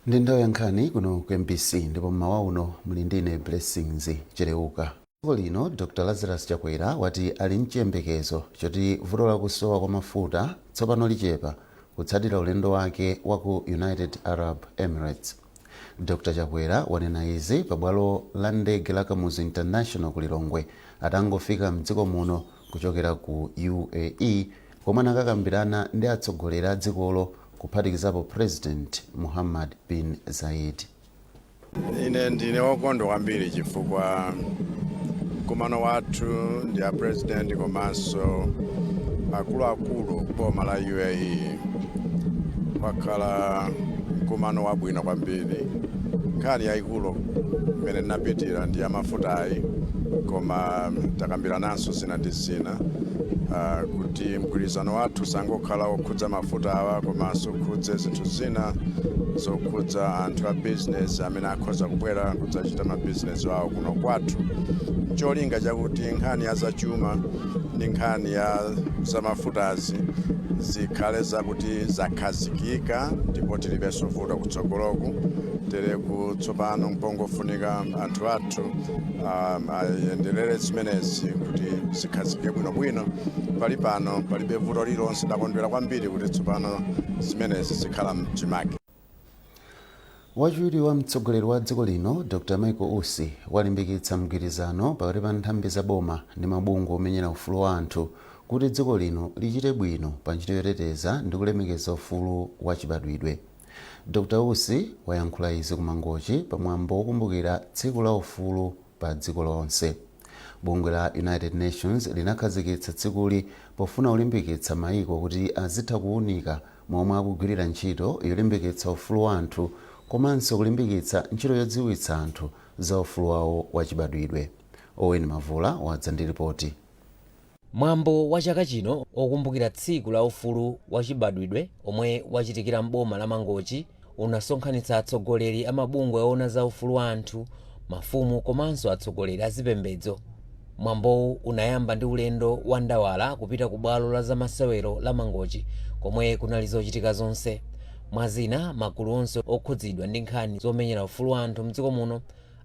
Ndi nthawi ya nkhani kuno ku MBC, ndipo mmawa uno muli ndine Blessings Chereuka. Dziko lino Dr Lazarus Chakwera wati ali mchiyembekezo choti vuto lakusowa kwa mafuta tsopano lichepa kutsatira ulendo wake wa ku United Arab Emirates. Dr Chakwera wanena izi pabwalo la ndege la Kamuzu International ku Lilongwe atangofika mdziko muno kuchokera ku UAE, komwe anakakambirana ndi atsogoleri a dzikolo, kuphatikizapo President Muhammad bin Zayed. Ine ndine wokondwa kwambiri chifukwa mkumano wathu ndi a president komanso akuluakulu boma la UAE wakhala mkumano wabwino kwambiri. Nkhani yayikulu imene ndinapitira ndi yamafutayi, koma takambirananso zina ndi zina, kuti mgwirizano wathu sangokhala wokhudza mafuta awa, komanso ukhudze zinthu zina zokhudza anthu a business amene akhoza kubwera kudzachita mabizinesi awo kuno kwathu, cholinga chakuti nkhani ya zachuma ndi nkhani ya zamafutazi zikhale zakuti zakhazikika ndipo tilibenso vuto kutsogoloku. Tereku tsopano mpongofunika anthu athu ayenderere zimenezi kuti zikhazikike bwinobwino. Pali pano palibe vuto lililonse. Ndakondwera kwambiri kuti tsopano zimenezi zikhala mchimake. Wachiwiri wa mtsogoleri wa dziko lino Dr Michael Usi walimbikitsa mgwirizano pakati pa nthambi za boma ndi mabungwe omenyera ufulu wa anthu kuti dziko lino lichite bwino pa ntchito yoteteza ndi kulemekeza ufulu wa chibadwidwe. Dr Usi wayankhula izi ku Mangochi pamwambo wokumbukira tsiku la ufulu pa dziko lonse. Bungwe la United Nations linakhazikitsa tsikuli pofuna kulimbikitsa mayiko kuti azitha kuwunika momwe akugwirira ntchito yolimbikitsa ufulu wa anthu komanso kulimbikitsa ntchito yodziwitsa anthu za ufulu wawo wachibadwidwe. Owen Mavula wadza ndi ripoti. Mwambo wa chaka chino okumbukira tsiku la ufulu wachibadwidwe omwe wachitikira m'boma la Mangochi unasonkhanitsa atsogoleri a mabungwe oona za ufulu wa anthu, mafumu komanso atsogoleri a zipembedzo. Mwambowu unayamba ndi ulendo wa ndawala kupita ku bwalo la zamasewero la Mangochi komwe kunali zochitika zonse. Mwazina, magulu onse okhudzidwa ndi nkhani zomenyera ufulu wa anthu mdziko muno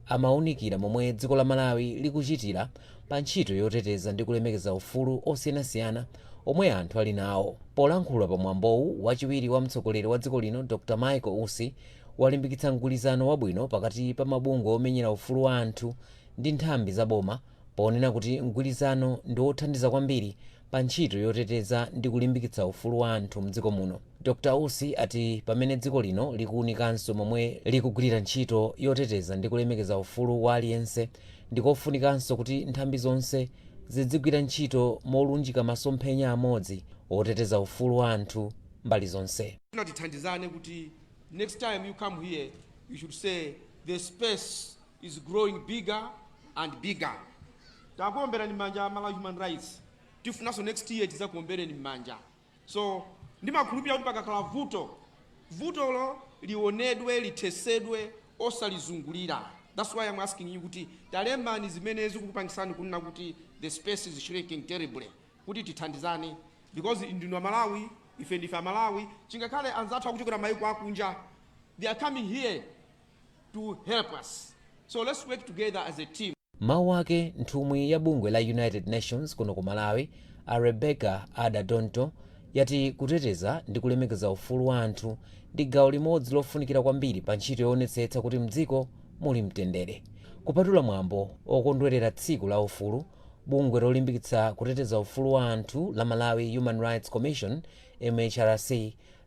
amawunikira momwe dziko la Malawi likuchitira pa ntchito yoteteza ndi kulemekeza ufulu osiyanasiyana omwe anthu ali nawo. Polankhula pa mwambowu, wachiwiri wa mtsogoleri wa dziko lino Dr Michael Usi walimbikitsa mgwirizano wabwino pakati pa mabungwe omenyera ufulu wa anthu ndi nthambi za boma, ponena kuti mgwirizano ndi wothandiza kwambiri pa ntchito yoteteza ndi kulimbikitsa ufulu wa anthu mdziko muno. Dr Usi ati pamene dziko lino likuwunikanso momwe likugwirira ntchito yoteteza ndi kulemekeza ufulu wa aliyense, ndikofunikanso kuti nthambi zonse zidzigwira ntchito molunjika masomphenya amodzi oteteza ufulu wa anthu mbali zonse. Tithandizane kuti next time you come here, you should say the space is growing bigger and bigger. Takuomberani m'manja Malawi Human Rights, tifunanso next year tidzakuombereni m'manja. So ndimakhulupirira kuti pakakhala vuto, vutolo lionedwe, lithesedwe, osalizungulira. That's why I'm asking you kuti talembani zimene zikukupangisani kunena kuti the space is shrinking terribly, kuti tithandizane, because ndinu Amalawi, ife ndife Amalawi. Chingakhale anzathu akuchokera mayiko akunja, they are coming here to help us, so let's work together as a team. Mawu ake, nthumwi ya bungwe la United Nations kuno ku Malawi a Rebecca Ada Donto yati kuteteza ndi kulemekeza ufulu wa anthu ndi gawo limodzi lofunikira kwambiri pa ntchito yoonetsetsa kuti mdziko muli mtendere. Kupatula mwambo okondwerera tsiku la ufulu, bungwe lolimbikitsa kuteteza ufulu wa anthu la Malawi Human Rights Commission, MHRC,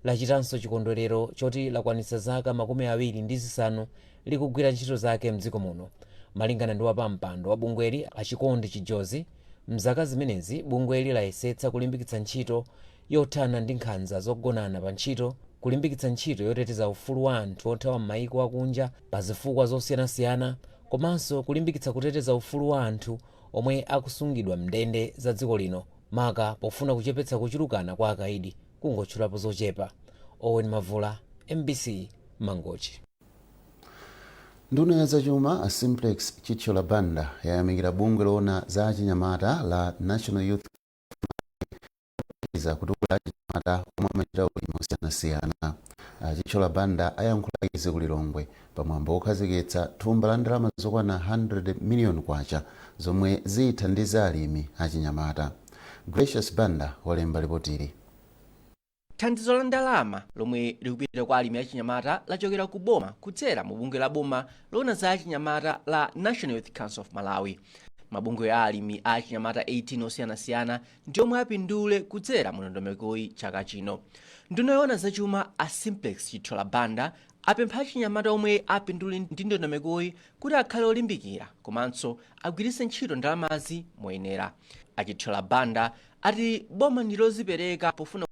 lachitanso chikondwerero choti lakwanitsa zaka 25 likugwira ntchito zake mdziko muno. Malingana ndi wapampando wa bungweli Achikondi Chijozi, mzaka zimenezi bungweli layesetsa kulimbikitsa ntchito yothana ndi nkhanza zogonana pa ntchito, kulimbikitsa ntchito yoteteza ufulu wa anthu othawa m'mayiko akunja pa zifukwa zosiyanasiyana, komanso kulimbikitsa kuteteza ufulu wa anthu omwe akusungidwa mndende za dziko lino, maka pofuna kuchepetsa kuchulukana kwa akaidi, kungotchulapo zochepa. Owen Mavula, MBC, Mangochi. Nduna ya zachuma a Simplex Chithyola Banda yayamikira bungwe loona za achinyamata la National Youth za kutukula achinyamata omwe amachita ulimi osiyanasiyana. Chithyola Banda ayankhula izi ku Lilongwe pamwambo wokhazikitsa thumba la ndalama zokwana 100 miliyoni kwacha zomwe zithandize alimi achinyamata. Gracious Banda walemba ripotili. Thandizo la ndalama lomwe likupita kwa alimi achinyamata lachokera ku boma kudzera mu bungwe la boma loona za achinyamata la National Youth Council of Malawi. Mabungwe a alimi a achinyamata 18 osiyanasiyana ndi omwe apindule kudzera mu ndondomekoyi chaka chino. Nduna yoona zachuma a Simplex Chithyola Banda apempha achinyamata omwe apindule ndi ndondomekoyi kuti akhale olimbikira komanso agwiritse ntchito ndalamazi moyenera. Achithyola Banda ati boma ndi lozipereka pofuna